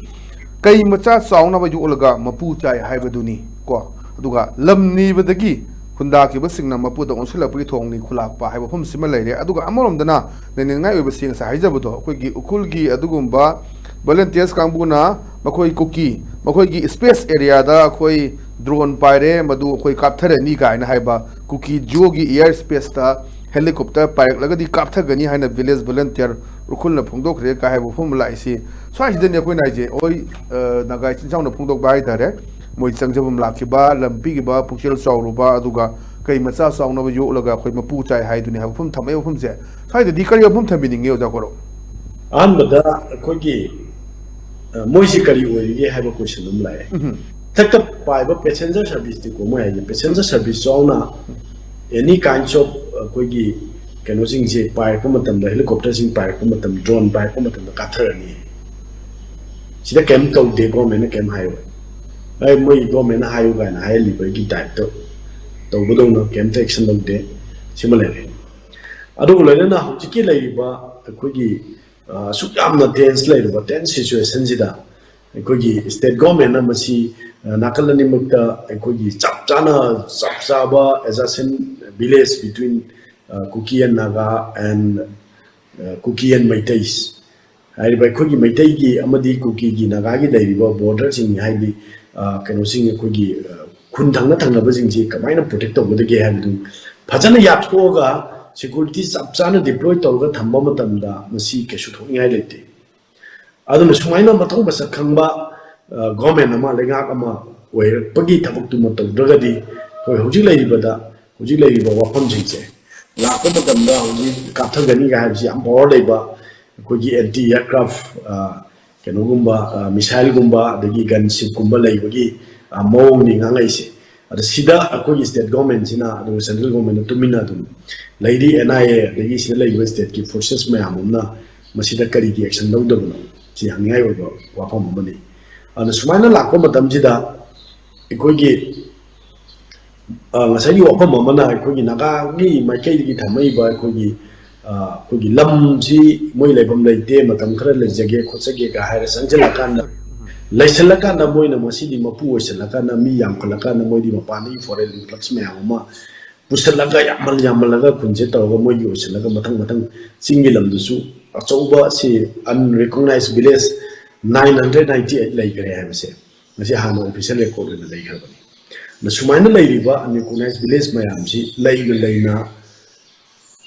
ꯀꯩ ꯃꯆꯥ ꯆꯥꯎꯅꯕ ꯌꯣꯛꯂꯒ ꯃꯄꯨ ꯆꯥꯏ ꯍꯥꯏꯕꯗꯨꯅꯤ ꯀꯣ꯫ ꯑꯗꯨꯒ ꯂꯝ ꯅꯤꯕꯗꯒꯤ ꯈꯨꯟꯗꯥꯈꯤꯕꯁꯤꯡꯅ ꯃꯄꯨꯗ ꯑꯣꯟꯁꯤꯜꯂꯛꯄꯒꯤ ꯊꯧꯑꯣꯡꯅꯤ ꯈꯨꯂꯥꯛꯄ ꯍꯥꯏꯕ ꯋꯥꯐꯝꯁꯤꯃ ꯂꯩꯔꯦ꯫ ꯑꯗꯨꯒ ꯑꯃꯔꯣꯝꯗꯅ ꯅꯩꯅꯅꯤꯡꯉꯥꯏ ꯑꯣꯏꯕꯁꯤ ꯉꯁꯥꯏ ꯍꯥꯏꯖꯕꯗꯣ, ꯑꯩꯈꯣꯏꯒꯤ ꯎꯈ꯭ꯔꯨꯜꯒꯤ ꯑꯗꯨꯒꯨꯝꯕ volunteers ꯀꯥꯡꯕꯨꯅ ꯃꯈꯣꯏ ꯀꯨꯀꯤ, ꯃꯈꯣꯏꯒꯤ space areaꯗ ꯑꯩꯈꯣꯏ drone ꯄꯥꯏꯔꯦ, ꯃꯗꯨ ꯑꯩꯈꯣꯏ ꯀꯥꯞꯊꯔꯅꯤ ꯀꯥꯏꯅ ꯍꯥꯏꯕ, ꯀꯨꯀꯤ ꯖꯤꯑꯣꯒꯤ air spaceꯇ helicopter ꯄꯥꯏꯔꯛꯂꯒꯗꯤ ꯀꯥꯞꯊꯒꯅꯤ ꯍꯥꯏꯅ village volunteer ꯎꯈ꯭ꯔꯨꯜꯅ ꯐꯣꯡꯗꯣꯛꯈ꯭ꯔꯦ ꯀꯥꯏ ꯍꯥꯏꯕ ꯋꯥꯐꯝ ꯑꯃ ꯂꯥꯛꯏꯁꯤ꯫ ꯁ꯭ꯋꯥꯏꯁꯤꯗꯅꯤ ꯑꯩꯈꯣꯏꯅ ꯍꯥꯏꯁꯦ, ꯍꯣꯏ, ꯑ, ꯅꯥꯒꯥ ꯏꯆꯤꯟ ꯏꯅꯥꯎꯅ ꯐꯣꯡꯗꯣꯛꯄ ꯍꯥꯏꯇꯥꯔꯦ, ꯃꯣꯏ ꯆꯪꯖꯐꯝ ꯂꯥꯛꯈꯤꯕ, ꯂꯝ ꯄꯤꯈꯤꯕ, ꯄꯨꯛꯆꯦꯜ ꯆꯥꯎꯔꯨꯕ, ꯑꯗꯨꯒ ꯀꯩ ꯃꯆꯥ ꯆꯥꯎꯅꯕ ꯌꯣꯛꯂꯒ ꯑꯩꯈꯣꯏ ꯃꯄꯨ ꯆꯥꯏ ꯍꯥꯏꯗꯨꯅꯤ ꯍꯥꯏꯕ ꯋꯥꯐꯝ ꯊꯝꯃꯛꯏ꯫ ꯋꯥꯐꯝꯁꯦ ꯁ꯭ꯋꯥꯏꯗꯗꯤ ꯀꯔꯤ ꯋꯥꯐꯝ ꯊꯝꯕꯤꯅꯤꯡꯉꯤ, ꯑꯣꯖꯥ ꯀꯣꯔꯧ? ꯑꯍꯥꯟꯕꯗ ꯑꯩꯈꯣꯏꯒꯤ, ꯑ, ꯃꯣꯏꯁꯤ ꯀꯔꯤ ꯑꯣꯏꯔꯤꯒꯦ ꯍꯥꯏꯕ ꯀꯣꯏꯁꯟ ꯑꯃ ꯂꯥꯛꯑꯦ꯫ ꯃꯊꯛꯇ ꯄꯥꯏꯕ ꯄꯦꯁꯦꯟꯖꯔ ꯁꯥꯔꯚꯤꯁꯇꯤꯀꯣ, ꯃꯣꯏ ꯍꯥꯏꯁꯦ ꯄꯦꯁꯦꯟꯖꯔ ꯁꯥꯔꯚꯤꯁ ꯌꯥꯎꯅ ꯑꯦꯅꯤ ꯀꯥꯏꯟꯁ ꯑꯣꯐ ꯑꯩꯈꯣꯏꯒꯤ ꯀꯩꯅꯣꯁꯤꯡꯁꯦ ꯄꯥꯏꯔꯛꯄ ꯃꯇꯝꯗ, ꯍꯦꯂꯤꯀꯣꯞꯇꯔꯁꯤꯡ ꯄꯥꯏꯔꯛꯄ ꯃꯇꯝ, ꯗ꯭ꯔꯣꯟ ꯄꯥꯏꯔꯛꯄ ꯃꯇꯝꯗ ꯀꯥꯊꯔꯅꯤ꯫ ꯁꯤꯗ ꯀꯩꯝ ꯇꯧꯗꯦ, ꯒꯣꯔꯃꯦꯟꯅ ꯀꯩꯝ ꯍꯥꯏꯔꯣꯏ꯫ ꯑꯩ ꯃꯣꯏ ꯒꯣꯔꯃꯦꯟꯅ ꯍꯥꯏꯌꯨ ꯀꯥꯏꯅ ꯍꯥꯏꯍꯜꯂꯤꯕꯒꯤ ꯇꯥꯏꯞꯇ ꯇꯧꯕꯗꯧꯅ ꯀꯩꯝꯇ ꯑꯦꯛꯁꯟ ꯂꯧꯗꯦ꯫ ꯁꯤꯃ ꯂꯩꯔꯦ꯫ ꯑꯗꯨꯒ ꯂꯣꯏꯅꯅ ꯍꯧꯖꯤꯛꯀꯤ ꯂꯩꯔꯤꯕ ꯑꯩꯈꯣꯏꯒꯤ, ꯑ, ꯑꯁꯨꯛ ꯌꯥꯝꯅ ꯇꯦꯟꯁ ꯂꯩꯔꯤꯕ ꯇꯦꯟꯁ ꯁꯤꯆꯨꯋꯦꯁꯟꯁꯤꯗ ꯑꯩꯈꯣꯏꯒꯤ ꯁ꯭ꯇꯦꯠ ꯒꯣꯔꯃꯦꯟꯅ ꯃꯁꯤ, ꯑ, ꯅꯥꯀꯜ ꯑꯅꯤꯃꯛꯇ ꯑꯩꯈꯣꯏꯒꯤ ꯆꯞ ꯆꯥꯅ, ꯆꯞ ꯆꯥꯕ adjacent village between, ꯑ, Kuki and Naga and, ꯑ, Kuki and Meiteis ꯍꯥꯏꯔꯤꯕ ꯑꯩꯈꯣꯏꯒꯤ ꯃꯩꯇꯩꯒꯤ ꯑꯃꯗꯤ ꯀꯨꯀꯤꯒꯤ, ꯅꯥꯒꯥꯒꯤ ꯂꯩꯔꯤꯕ ꯕꯣꯔꯗꯔꯁꯤꯡ, ꯍꯥꯏꯗꯤ, ꯑ, ꯀꯩꯅꯣꯁꯤꯡ, ꯑꯩꯈꯣꯏꯒꯤ, ꯑ, ꯈꯨꯟ ꯊꯪꯅ ꯊꯪꯅꯕꯁꯤꯡꯁꯤ ꯀꯃꯥꯏꯅ ꯄ꯭ꯔꯣꯇꯦꯛ ꯇꯧꯒꯗꯒꯦ ꯍꯥꯏꯕꯗꯨ ꯐꯖꯅ ꯌꯥꯠꯊꯣꯛꯑꯒ ꯁꯦꯀ꯭ꯌꯨꯔꯤꯇꯤ ꯆꯞ ꯆꯥꯅ ꯗꯤꯄ꯭ꯂꯣꯏ ꯇꯧꯔꯒ ꯊꯝꯕ ꯃꯇꯝꯗ ꯃꯁꯤ ꯀꯩꯁꯨ ꯊꯣꯛꯅꯤꯡꯉꯥꯏ ꯂꯩꯇꯦ꯫ ꯑꯗꯨꯅ ꯁꯨꯃꯥꯏꯅ ꯃꯊꯧ ꯃꯁꯛ ꯈꯪꯕ, ꯑ, ꯒꯣꯔꯃꯦꯟ ꯑꯃ, ꯂꯩꯉꯥꯛ ꯑꯃ ꯑꯣꯏꯔꯛꯄꯒꯤ ꯊꯕꯛꯇꯨꯃ ꯇꯧꯗ꯭ꯔꯒꯗꯤ ꯑꯩꯈꯣꯏ ꯍꯧꯖꯤꯛ ꯂꯩꯔꯤꯕꯗ, ꯍꯧꯖꯤꯛ ꯂꯩꯔꯤꯕ ꯋꯥꯐꯝꯁꯤꯡꯁꯦ ꯂꯥꯛꯄ ꯃꯇꯝꯗ ꯍꯧꯖꯤꯛ ꯀꯥꯞꯊꯒꯅꯤꯒ ꯍꯥꯏꯕꯁꯤ ꯌꯥꯝ ꯄꯋꯥꯔ ꯂꯩꯕ ꯑꯩꯈꯣꯏꯒꯤ ꯑꯦꯟꯇꯤ ꯑꯦꯌꯔꯀ꯭ꯔꯥꯐ, ꯑ, ꯀꯩꯅꯣꯒꯨꯝꯕ, ꯑ, ꯃꯤꯁꯥꯏꯜꯒꯨꯝꯕ ꯑꯗꯒꯤ ꯒꯟ ꯁꯤꯞꯀꯨꯝꯕ ꯂꯩꯕꯒꯤ, ꯑ, ꯃꯑꯣꯡꯅꯤ ꯉꯥꯡꯉꯛꯏꯁꯦ꯫ ꯑꯗ ꯁꯤꯗ ꯑꯩꯈꯣꯏꯒꯤ ꯁ꯭ꯇꯦꯠ ꯒꯣꯔꯃꯦꯟꯁꯤꯅ ꯑꯗꯨꯒ ꯁꯦꯟꯇ꯭ꯔꯦꯜ ꯒꯣꯔꯃꯦꯟꯅ ꯇꯨꯃꯤꯟꯅ ꯑꯗꯨꯝ ꯂꯩꯔꯤ, ꯑꯦꯟ ꯑꯥꯏ ꯑꯦ ꯑꯗꯒꯤ ꯁꯤꯗ ꯂꯩꯔꯤꯕ ꯁ꯭ꯇꯦꯠꯀꯤ ꯐꯣꯔꯁꯦꯁ ꯃꯌꯥꯝ ꯑꯃꯅ ꯃꯁꯤꯗ ꯀꯔꯤꯒꯤ ꯑꯦꯛꯁꯟ ꯂꯧꯗꯕꯅꯣ? ꯁꯤ ꯍꯪꯅꯤꯡꯉꯥꯏ ꯑꯣꯏꯕ ꯋꯥꯐꯝ ꯑꯃꯅꯤ꯫ ꯑꯗꯨꯅ ꯁꯨꯃꯥꯏꯅ ꯂꯥꯛꯄ ꯃꯇꯝꯁꯤꯗ ꯑꯩꯈꯣꯏꯒꯤ, ꯑ, ꯉꯁꯥꯏꯒꯤ ꯋꯥꯐꯝ ꯑꯃꯅ ꯑꯩꯈꯣꯏꯒꯤ ꯅꯥꯒꯥꯒꯤ ꯃꯥꯏꯀꯩꯗꯒꯤ ꯊꯝꯃꯛꯏꯕ ꯑꯩꯈꯣꯏꯒꯤ, ꯑ, ꯑꯩꯈꯣꯏꯒꯤ ꯂꯝꯁꯤ ꯃꯣꯏ ꯂꯩꯐꯝ ꯂꯩꯇꯦ, ꯃꯇꯝ ꯈꯔ ꯂꯩꯖꯒꯦ ꯈꯣꯠꯆꯒꯦꯒ ꯍꯥꯏꯔ ꯆꯪꯁꯤꯜꯂꯀꯥꯟꯗ, ꯂꯩꯁꯤꯜꯂꯀꯥꯟꯗ ꯃꯣꯏꯅ ꯃꯁꯤꯗꯤ ꯃꯄꯨ ꯑꯣꯏꯁꯤꯜꯂꯀꯥꯟꯗ, ꯃꯤ ꯌꯥꯝꯈꯠꯂꯀꯥꯟꯗ ꯃꯣꯏꯗꯤ ꯃꯄꯥꯟꯗꯒꯤ ꯐꯣꯔꯦꯟ ꯏꯟꯐ꯭ꯂꯛꯁ ꯃꯌꯥꯝ ꯑꯃ ꯄꯨꯁꯤꯜꯂꯒ ꯌꯥꯝꯃꯜ ꯌꯥꯝꯃꯜꯂꯒ ꯈꯨꯟꯁꯦ ꯇꯧꯔꯒ ꯃꯣꯏꯒꯤ ꯑꯣꯏꯁꯤꯜꯂꯒ ꯃꯊꯪ ꯃꯊꯪ ꯆꯤꯡꯒꯤ ꯂꯝꯗꯨꯁꯨ ꯑꯆꯧꯕ ꯁꯤ unrecognized village nine hundred ninety eight ꯂꯩꯈ꯭ꯔꯦ ꯍꯥꯏꯕꯁꯦ ꯃꯁꯤ ꯍꯥꯟꯅ ꯑꯣꯐꯤꯁꯤꯌꯦꯜ ꯔꯦꯀꯣꯔꯗ ꯑꯣꯏꯅ ꯂꯩꯈ꯭ꯔꯕꯅꯤ꯫ ꯑꯗ ꯁꯨꯃꯥꯏꯅ ꯂꯩꯔꯤꯕ unrecognized village ꯃꯌꯥꯝꯁꯤ ꯂꯩꯅ ꯂꯩꯅ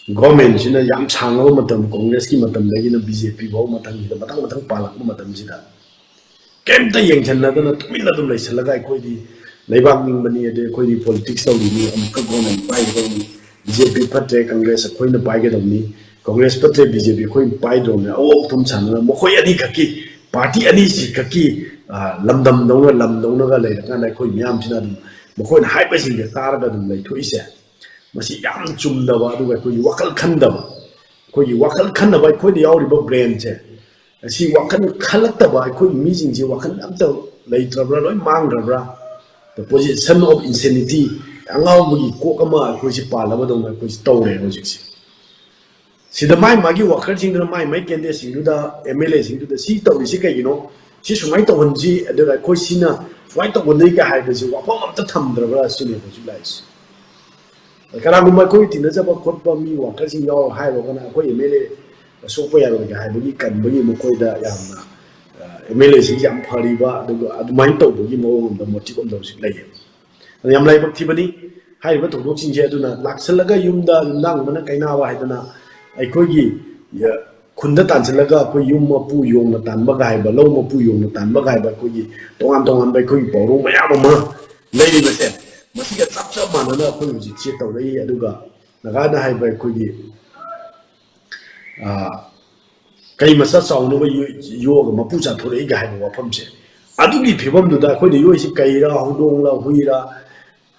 ꯒꯣꯔꯃꯦꯟꯁꯤꯅ ꯌꯥꯝ ꯁꯥꯡꯉꯕ ꯃꯇꯝ, ꯀꯣꯡꯒ꯭ꯔꯦꯁꯀꯤ ꯃꯇꯝꯗꯒꯤꯅ ꯕꯤ ꯖꯦ ꯄꯤ ꯐꯥꯎ ꯃꯊꯪꯁꯤꯗ ꯃꯊꯪ ꯃꯊꯪ ꯄꯥꯜꯂꯛꯄ ꯃꯇꯝꯁꯤꯗ ꯀꯩꯝꯇ ꯌꯦꯡꯁꯤꯟꯅꯗꯅ ꯇꯨꯃꯤꯟꯅ ꯑꯗꯨꯝ ꯂꯩꯁꯜꯂꯒ ꯑꯩꯈꯣꯏꯗꯤ ꯂꯩꯕꯥꯛ ꯅꯤꯡꯕꯅꯤ, ꯑꯗꯩ ꯑꯩꯈꯣꯏꯗꯤ ꯄꯣꯂꯤꯇꯤꯛꯁ ꯇꯧꯔꯤꯅꯤ, ꯑꯃꯨꯛꯀ ꯒꯣꯔꯃꯦꯟ ꯄꯥꯏꯒꯗꯧꯅꯤ, ꯕꯤ ꯖꯦ ꯄꯤ ꯐꯠꯇ꯭ꯔꯦ ꯀꯪꯒ꯭ꯔꯦꯁ ꯑꯩꯈꯣꯏꯅ ꯄꯥꯏꯒꯗꯧꯅꯤ, ꯀꯪꯒ꯭ꯔꯦꯁ ꯐꯠꯇ꯭ꯔꯦ ꯕꯤ ꯖꯦ ꯄꯤ ꯑꯩꯈꯣꯏꯅ ꯄꯥꯏꯗꯧꯅꯤ, ꯑꯑꯣꯛ ꯑꯊꯨꯝ ꯁꯥꯟꯅꯅ ꯃꯈꯣꯏ ꯑꯅꯤꯈꯛꯀꯤ, ꯄꯥꯔꯇꯤ ꯑꯅꯤꯁꯤ ꯈꯛꯀꯤ ꯂꯝꯗꯝꯗꯧꯅ ꯂꯝꯗꯧꯅꯒ ꯂꯩꯔꯀꯥꯟꯗ ꯑꯩꯈꯣꯏ ꯃꯤꯌꯥꯝꯁꯤꯅ ꯑꯗꯨꯝ ꯃꯈꯣꯏꯅ ꯍꯥꯏꯕꯁꯤꯡꯁꯦ ꯇꯥꯔꯒ ꯑꯗꯨꯝ ꯂꯩꯊꯣꯛꯏꯁꯦ꯫ ꯃꯁꯤ ꯌꯥꯝ ꯆꯨꯝꯗꯕ, ꯑꯗꯨꯒ ꯑꯩꯈꯣꯏꯒꯤ ꯋꯥꯈꯜ ꯈꯟꯗꯕ, ꯑꯩꯈꯣꯏꯒꯤ ꯋꯥꯈꯜ ꯈꯟꯅꯕ ꯑꯩꯈꯣꯏꯗ ꯌꯥꯎꯔꯤꯕ ꯕ꯭ꯔꯦꯟꯁꯦ, ꯑꯁꯤ ꯋꯥꯈꯜ ꯈꯜꯂꯛꯇꯕ ꯑꯩꯈꯣꯏꯒꯤ ꯃꯤꯁꯤꯡꯁꯦ ꯋꯥꯈꯜ ꯑꯝꯇ ꯂꯩꯇ꯭ꯔꯕ꯭ꯔꯥ, ꯂꯣꯏ ꯃꯥꯡꯈ꯭ꯔꯕ꯭ꯔꯥ? The position of insanity, ꯑꯉꯥꯎꯕꯒꯤ ꯀꯣꯛ ꯑꯃ ꯑꯩꯈꯣꯏꯁꯦ ꯄꯥꯜꯂꯕꯗꯧꯅ ꯑꯩꯈꯣꯏꯁꯦ ꯇꯧꯔꯦ ꯍꯧꯖꯤꯛꯁꯦ꯫ ꯁꯤꯗ ꯃꯥꯏ ꯃꯥꯒꯤ ꯋꯥꯀꯔꯁꯤꯡꯗꯨꯅ ꯃꯥꯏ ꯃꯥꯏ ꯀꯦꯟꯗꯤꯗꯦꯠꯁꯤꯡꯗꯨꯗ, ꯑꯦꯝ ꯑꯦꯜ ꯑꯦꯁꯤꯡꯗꯨꯗ ꯁꯤ ꯇꯧꯔꯤꯁꯤ ꯀꯩꯒꯤꯅꯣ, ꯁꯤ ꯁꯨꯃꯥꯏꯅ ꯇꯧꯍꯟꯁꯤ, ꯑꯗꯨꯒ ꯑꯩꯈꯣꯏ ꯁꯤꯅ ꯁꯨꯃꯥꯏꯅ ꯇꯧꯍꯟꯗꯣꯏꯒ ꯍꯥꯏꯕꯁꯤ ꯋꯥꯐꯝ ꯑꯝꯇ ꯊꯝꯗ꯭ꯔꯕ꯭ꯔꯥ ꯁꯤꯅꯦ ꯍꯧꯖꯤꯛ ꯂꯥꯛꯏꯁꯦ꯫ ꯀꯅꯥꯒꯨꯝꯕ ꯑꯩꯈꯣꯏ ꯇꯤꯟꯅꯖꯕ ꯈꯣꯠꯄ ꯃꯤ ꯋꯥꯀꯔꯁꯤꯡ ꯌꯥꯎꯔ ꯍꯥꯏꯔꯨꯔꯒꯅ ꯑꯩꯈꯣꯏ ꯑꯦꯝ ꯑꯦꯜ ꯑꯦ ꯁꯣꯛꯄ ꯌꯥꯔꯣꯏꯒ ꯍꯥꯏꯕꯒꯤ ꯀꯟꯕꯒꯤ ꯃꯈꯣꯏꯗ ꯌꯥꯝꯅ, ꯑꯦꯝ ꯑꯦꯜ ꯑꯦꯁꯤꯡꯁꯦ ꯌꯥꯝ ꯐꯔꯤꯕ, ꯑꯗꯨꯒ ꯑꯗꯨꯃꯥꯏꯅ ꯇꯧꯕꯒꯤ ꯃꯑꯣꯡ ꯑꯃꯗ ꯃꯣꯇꯤꯞ ꯑꯃꯗ ꯍꯧꯖꯤꯛ ꯂꯩꯌꯦꯕ꯫ ꯑꯗꯨ ꯌꯥꯝ ꯂꯥꯏꯕꯛ ꯊꯤꯕꯅꯤ꯫ ꯍꯥꯏꯔꯤꯕ ꯊꯧꯗꯣꯛꯁꯤꯡꯁꯦ ꯑꯗꯨꯅ ꯂꯥꯛꯁꯜꯂꯒ ꯌꯨꯝꯗ ꯌꯨꯝꯅꯥꯡꯕꯅ ꯀꯩꯅꯥꯕ ꯍꯥꯏꯗꯅ ꯑꯩꯈꯣꯏꯒꯤ, ꯑ, ꯈꯨꯟꯗ ꯇꯥꯟꯁꯤꯜꯂꯒ ꯑꯩꯈꯣꯏ ꯌꯨꯝ ꯃꯄꯨ ꯌꯣꯡꯅ ꯇꯥꯟꯕꯒ ꯍꯥꯏꯕ, ꯂꯧ ꯃꯄꯨ ꯌꯣꯡꯅ ꯇꯥꯟꯕꯒ ꯍꯥꯏꯕ, ꯑꯩꯈꯣꯏꯒꯤ ꯇꯣꯉꯥꯟ ꯇꯣꯉꯥꯟꯕ ꯑꯩꯈꯣꯏꯒꯤ ꯄꯥꯎꯔꯧ ꯃꯌꯥꯝ ꯑꯃ ꯂꯩꯔꯤꯕꯁꯦ, ꯃꯁꯤꯒ ꯆꯞ ꯆꯞ ꯃꯥꯟꯅꯅ ꯑꯩꯈꯣꯏ ꯍꯧꯖꯤꯛꯁꯦ ꯇꯧꯔꯛꯏ꯫ ꯑꯗꯨꯒ ꯅꯒꯥꯅ ꯍꯥꯏꯕ ꯑꯩꯈꯣꯏꯒꯤ, ꯑ, ꯀꯩ ꯃꯆꯥ ꯆꯥꯎꯅꯕ ꯌꯣ-, ꯌꯣꯛꯑꯒ ꯃꯄꯨ ꯆꯥꯊꯣꯔꯛꯏꯒ ꯍꯥꯏꯕ ꯋꯥꯐꯝꯁꯦ, ꯑꯗꯨꯒꯤ ꯐꯤꯕꯝꯗꯨꯗ ꯑꯩꯈꯣꯏꯅ ꯌꯣꯛꯏꯁꯤ ꯀꯩꯔꯥ, ꯍꯧꯗꯣꯡꯂ, ꯍꯨꯏꯔꯥ,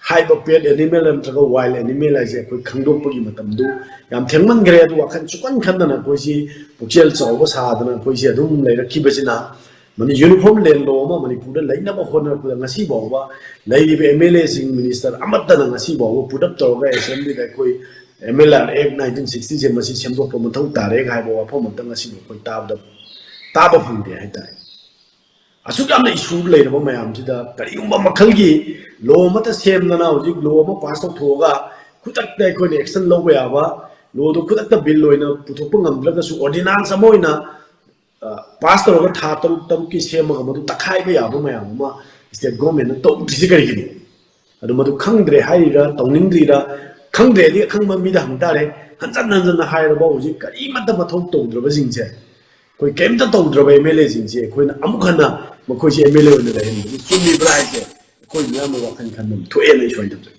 ꯍꯥꯏꯕ pet animal ꯅꯠꯇ꯭ꯔꯒ wild animal ꯍꯥꯏꯁꯦ ꯑꯩꯈꯣꯏ ꯈꯪꯗꯣꯛꯄꯒꯤ ꯃꯇꯝꯗꯨ ꯌꯥꯝ ꯊꯦꯡꯃꯟꯈ꯭ꯔꯦ꯫ ꯑꯗꯨ ꯋꯥꯈꯜ ꯁꯨꯛꯈꯟ ꯈꯟꯗꯅ ꯑꯩꯈꯣꯏꯁꯤ ꯄꯨꯛꯆꯦꯜ ꯆꯥꯎꯕ ꯁꯥꯗꯅ ꯑꯩꯈꯣꯏꯁꯤ ꯑꯗꯨꯝ ꯂꯩꯔꯛꯈꯤꯕꯁꯤꯅ, ꯃꯅꯤ-, uniform land law ꯑꯃ ꯃꯅꯤꯄꯨꯔꯗ ꯂꯩꯅꯕ ꯍꯣꯠꯅꯔꯛꯄꯗ ꯉꯁꯤ ꯐꯥꯎꯕ ꯂꯩꯔꯤꯕ ꯑꯦꯝ ꯑꯦꯜ ꯑꯦꯁꯤꯡ, ꯃꯤꯅꯤꯁꯇꯔ ꯑꯃꯠꯇꯅ ꯉꯁꯤ ꯐꯥꯎꯕ put up ꯇꯧꯔꯒ ꯑꯦꯁꯦꯝꯕ꯭ꯂꯤꯗ ꯑꯩꯈꯣꯏ M L R Act nineteen sixty ꯁꯦ ꯃꯁꯤ ꯁꯦꯝꯗꯣꯛꯄ ꯃꯊꯧ ꯇꯥꯔꯦ ꯍꯥꯏꯕ ꯋꯥꯐꯝ ꯑꯃꯇꯪ ꯉꯁꯤꯕꯨ ꯑꯩꯈꯣꯏ ꯇꯥꯕꯗ, ꯇꯥꯕ ꯐꯪꯗꯦ ꯍꯥꯏꯇꯥꯔꯦ꯫ ꯑꯁꯨꯛ ꯌꯥꯝꯅ issue ꯂꯩꯔꯕ ꯃꯌꯥꯝꯁꯤꯗ ꯀꯔꯤꯒꯨꯝꯕ ꯃꯈꯜꯒꯤ law ꯑꯃꯠꯇ ꯁꯦꯝꯗꯅ ꯍꯧꯖꯤꯛ law ꯑꯃ pass ꯇꯧꯊꯣꯛꯑꯒ ꯈꯨꯗꯛꯇ ꯑꯩꯈꯣꯏꯅ action ꯂꯧꯕ ꯌꯥꯕ, law ꯗꯣ ꯈꯨꯗꯛꯇ bill ꯑꯣꯏꯅ ꯄꯨꯊꯣꯛꯄ ꯉꯝꯗ꯭ꯔꯒꯁꯨ ordinance ꯑꯃ ꯑꯣꯏꯅ, ꯑ, pass ꯇꯧꯔꯒ ꯊꯥ ꯇꯔꯨꯛ ꯇꯔꯨꯛꯀꯤ ꯁꯦꯝꯃꯒ ꯃꯗꯨ ꯇꯛꯈꯥꯏꯕ ꯌꯥꯕ ꯃꯌꯥꯝ ꯑꯃ state government ꯅ ꯇꯧꯗ꯭ꯔꯤꯁꯤ ꯀꯔꯤꯒꯤꯅꯣ? ꯑꯗꯨ ꯃꯗꯨ ꯈꯪꯗ꯭ꯔꯦ ꯍꯥꯏꯔꯤꯔꯥ, ꯇꯧꯅꯤꯡꯗ꯭ꯔꯤꯔꯥ? ꯈꯪꯗ꯭ꯔꯦꯗꯤ ꯑꯈꯪꯕ ꯃꯤꯗ ꯍꯪ ꯇꯥꯔꯦ꯫ ꯍꯟꯖꯟ ꯍꯟꯖꯟꯅ ꯍꯥꯏꯔꯕ ꯍꯧꯖꯤꯛ ꯀꯔꯤꯃꯠꯇ ꯃꯊꯧ ꯇꯧꯗ꯭ꯔꯕꯁꯤꯡꯁꯦ, ꯑꯩꯈꯣꯏ ꯀꯔꯤꯝꯇ ꯇꯧꯗ꯭ꯔꯕ ꯑꯦꯝ ꯑꯦꯜ ꯑꯦꯁꯤꯡꯁꯦ ꯑꯩꯈꯣꯏꯅ ꯑꯃꯨꯛ ꯍꯟꯅ ꯃꯈꯣꯏꯁꯦ ꯑꯦꯝ ꯑꯦꯜ ꯑꯦ ꯑꯣꯏꯅ ꯂꯩꯍꯟꯕꯁꯤ ꯆꯨꯝꯃꯤꯕ꯭ꯔꯥ ꯍꯥꯏꯁꯦ ꯑꯩꯈꯣꯏ ꯃꯤꯌꯥꯝꯅ ꯋꯥꯈꯜ ꯈꯟꯕ ꯑꯃ ꯊꯣꯛꯑꯦꯅ ꯑꯩ ꯁꯨꯃꯥꯏꯅ ꯊꯝꯖꯒꯦ꯫